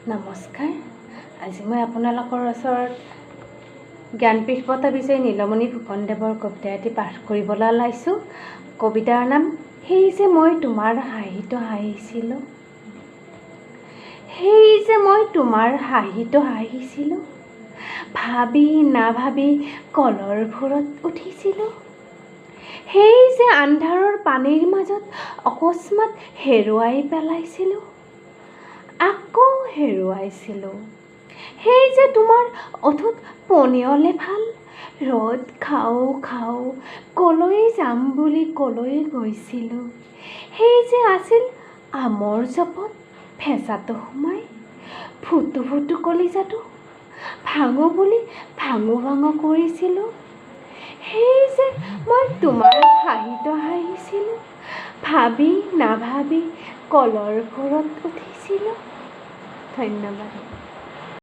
নমস্কাৰ। আজি মই আপোনালোকৰ ওচৰত জ্ঞানপীঠ বঁটা বিজয়ী নীলমণি ফুকনদেৱৰ কবিতা এটি পাঠ কৰিবলৈ ওলাইছোঁ। কবিতাৰ নাম সেই যে মই তোমাৰ হাঁহিটো হাঁহিছিলোঁ। সেই যে মই তোমাৰ হাঁহিটো হাঁহিছিলোঁ, ভাবি নাভাবি কলৰ ভূৰত উঠিছিলোঁ। সেই যে আন্ধাৰৰ পানীৰ মাজত অকস্মাত হেৰুৱাই পেলাইছিলোঁ, আকৌ হেৰুৱাইছিলোঁ। সেই যে তোমাৰ ওঁঠত পনিয়লে ভাল ৰ'দ খাওঁ খাওঁ কলৈ যাম বুলি কলৈ গৈছিলোঁ। সেই যে আছিল আমৰ জপত ফেঁচাটো সোমাই ফুটো ফুটো কলিজাটো ভাঙো বুলি ভাঙো ভাঙো কৰিছিলোঁ। সেই যে মই তোমাৰ হাঁহিটো হাঁহিছিলোঁ, ভাবি নাভাবি কলৰ ভূৰত উঠিছিলোঁ। ধন্যবাদ।